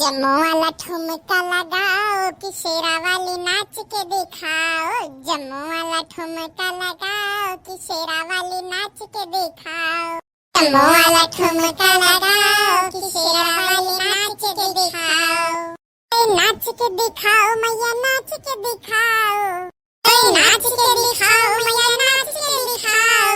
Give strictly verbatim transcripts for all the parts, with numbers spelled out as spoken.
जम्मू वाला ठुमका लगाओ कि शेरा वाली नाच के दिखाओ, जम्मू वाला ठुमका लगाओ कि शेरा वाली नाच के दिखाओ, जम्मू वाला ठुमका लगाओ कि शेरा वाली नाच के दिखाओ। ए, नाच के दिखाओ मैया, नाच के दिखाओ। ए, नाच के दिखाओ मैया, नाच के दिखाओ।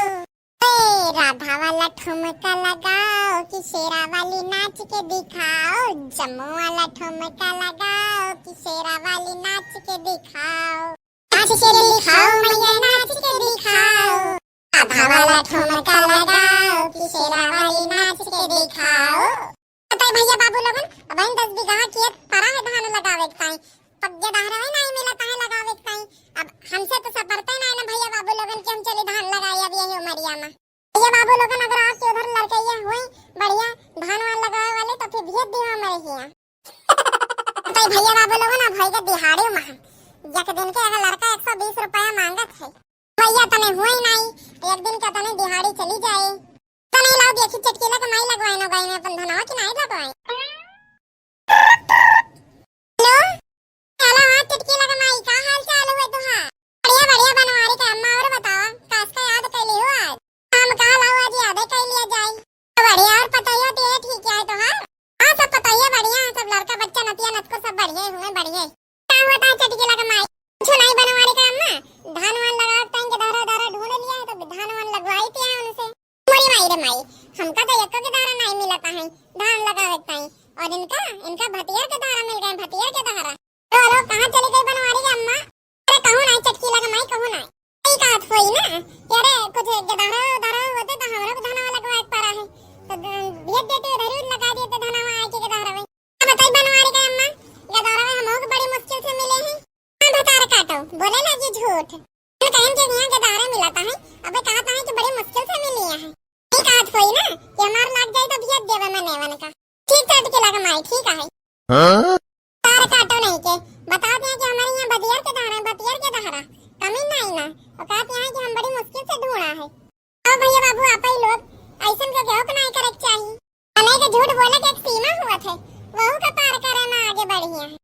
ए, राधा वाला ठुमका लगाओ कि शेरा वाली नाच के दिखाओ, जम्मू वाला ठुमका लगाओ कि शेरा वाली नाच के दिखाओ। नाच के दिखाओ मैया, नाच के दिखाओ। राधा वाला ठुमका लगाओ कि शेरा वाली नाच के दिखाओ। बताई भैया बाबू लोगन, अबहिन दस बीघा खेत परा है धान लगावे के ताई। पक गेदहरवे नाई मिलत है लगावे के ताई। अब हमसे तो सपरते नाई ना भैया बाबू लोगन कि हम चली धान लगाई अब यही उमरिया में। भैया बाबू लोगन, अगर आपके उधर लड़कैया हुई बढ़िया धान वान लगावे वाले तो फिर भेज दियो हमारे हियाँ। बताई भैया बाबू लोगन, अब होई के दिहाड़ी महा। एक दिन के अगर लड़का एक सौ बीस रुपया मांगत है, भैया तने हुई नाई, एक दिन का तने दिहाड़ी चली जाए। तने लाओ देखी चटकीला के माई लगवाए ना गई में अपन धनवा कि नाई लगवाए। हेलो, हेलो, हाँ चटकीला के माई, का हाल चाल हुए तोहार? बढ़िया बढ़िया बनवारी के अम्मा, और बतावा कास का याद कैली हो आज? हम कहा लाओ आज याद कर लिया जाए। बढ़िया, और पतोहिया तो ये ठीक है तोहार? हाँ सब पतोहिया बढ़िया है, सब लड़का बच्चा नतिया नतको सब बढ़िया हुए, बढ़िया। का होता है चटकीला के माई? कुछ नहीं बनवारी के अम्मा, धान वान लगाओ टाइम के दहरा दहरा ढूंढ लिया है तो धान वान लगवाई थी उनसे। मोरी माई रे माई, हमका तो एको के दहरा नहीं मिलता है धान लगावे के ताई, और इनका, इनका भतियर के दहरा मिल गए, भतियर के दहरा। तो हेलो, कहाँ चली गई बनवारी के अम्मा? अरे कहूँ नहीं चटकीला के माई, कहूँ नहीं। यही कहत होई ना कि अरे कुछ गदहरा उदहरा होते तो हमरो के धनवा लगवाए के पड़ा है, तो द-, भेज देते इधर ही लगा देते धनवा आए के गदहरा में। अब बताई बनवारी के अम्मा, गदहरा में हमहू के बड़ी मुश्किल से मिले हैं। हाँ भतार काटो, बोले लगी झूठ। हम कहन के यहाँ गदहरा मिलता है, अबे कहता है कि बड़ी मुश्किल से मिली है। यही कहत होई ना कि हमार लाग जाए तो भेज देवे मने वन का। ठीक चटकीला के माई, ठीक है। हाँ? तार काटो नहीं के, बता दिया कि हमारे यहाँ बतियर के दहरा, बतियर के दहरा, कमी नहीं ना। और कहते हैं कि हम बड़ी मुश्किल से ढूंढा है। अब भैया बाबू, आप ही लोग ऐसन के केहू के नहीं करे के चाहिए। भले के झूठ बोले के एक सीमा हुआ थे, वहू का पार करे में आगे बढ़िया है।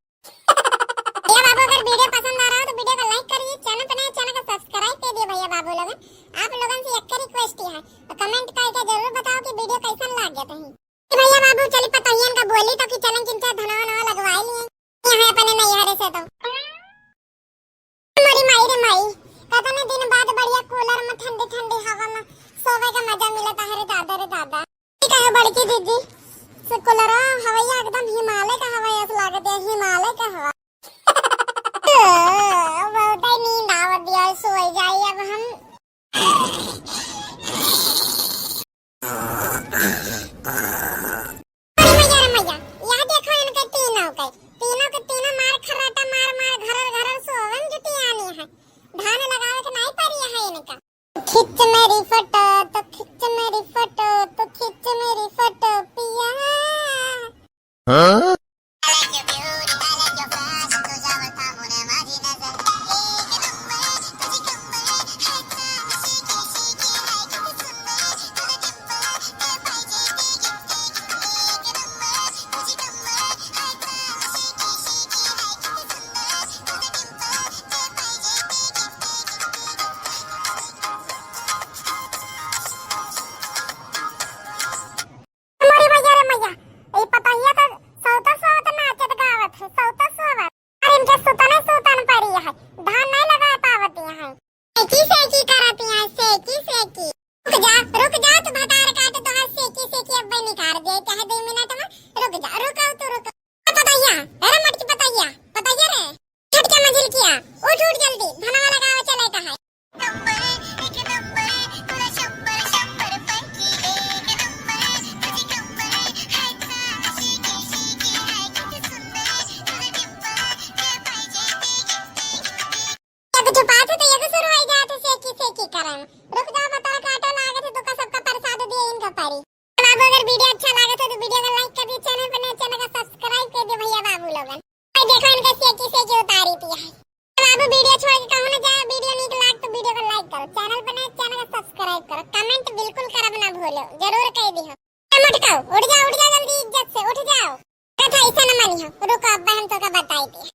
भैया बाबू, अगर वीडियो पसंद आ रहा हो तो वीडियो को like करिए, चैनल पर नए, चैनल को सब्सक्राइब कर दिए भैया बाबू लोगन। आप लोगन से एक रिक्वेस्ट है, तो कमेंट करके जरूर बताओ कि वीडियो कैसन लाग गया। भैया बाबू चली पतोहियन का बोली तो कि चलन किनका धनवा नवा लगवाई लिए। यहाँ अपने नैहरे से तो। मोरी माई रे माई, कतने दिन बाद बढ़िया कूलर में ठंडी ठंडी हवा में सोवे का मजा मिलता है रे दादा, रे दादा। ठीक है बड़की दीदी, से कूलर हवैया एकदम हिमालय का हवा ऐसा लागत है, हिमालय का हवा। बहुत ही नींद आवत दिया, सोई जाई अब हम। अरे मैया रे मैया, यह देखो इनके तीनों के, तीनों के तीनों मार खर्राटा मार मार घरर घरर सोवन जुटियानी है। धान लगावे के नाई परी है इनका। खींच मेरी फोटो, तो खींच मेरी फोटो, तो खींच मेरी फोटो पिया। हाँ? मोरी मैया रे मैया, ई पतोहिया तो सौता सौत नाचत गावत है, सौता सौत। अरे इनके सुतने सुतन पड़ी है, धान नहीं लगा पावत है। सेकी सेकी करत है, सेकी सेकी। रुक जा, रुक जा, तू भतार काट, तोहार सेकी सेकी अब्बे निकाल दे, चाहे दो मिनट में। रुक जा, रुक, आओ तू रुक। पतोहिया, अरे मटकी पतोहिया, पतोहिया रे। हट के मजिल किया, उठ उठ जल्दी, धनवा लगावे चले का है। एक झुपात है तो एक शुरू हो जात है सेकी सेकी करन। रुक जाओ, बताओ काटो लागत है, तुका सबका प्रसाद दिए इनका परी। बाबू अगर वीडियो अच्छा लागत है तो वीडियो को like कर दिए, चैनल पर नए चैनल का सब्सक्राइब कर दिए भैया बाबू लोगन। और देखो इनका सेकी सेकी उतारी थी है। बाबू वीडियो छोड़ के कहूँ ना जाओ, वीडियो नीक लाग तो वीडियो को like करो, चैनल पर नए चैनल का सब्सक्राइब करो, कमेंट बिल्कुल करब ना भूलो, जरूर कह दियो। ए मटकाओ, उठ जाओ, उठ जाओ जल्दी इज्जत से, उठ जाओ। कथा ऐसा न मानी हो, रुको, अब हम तोका बताई दे।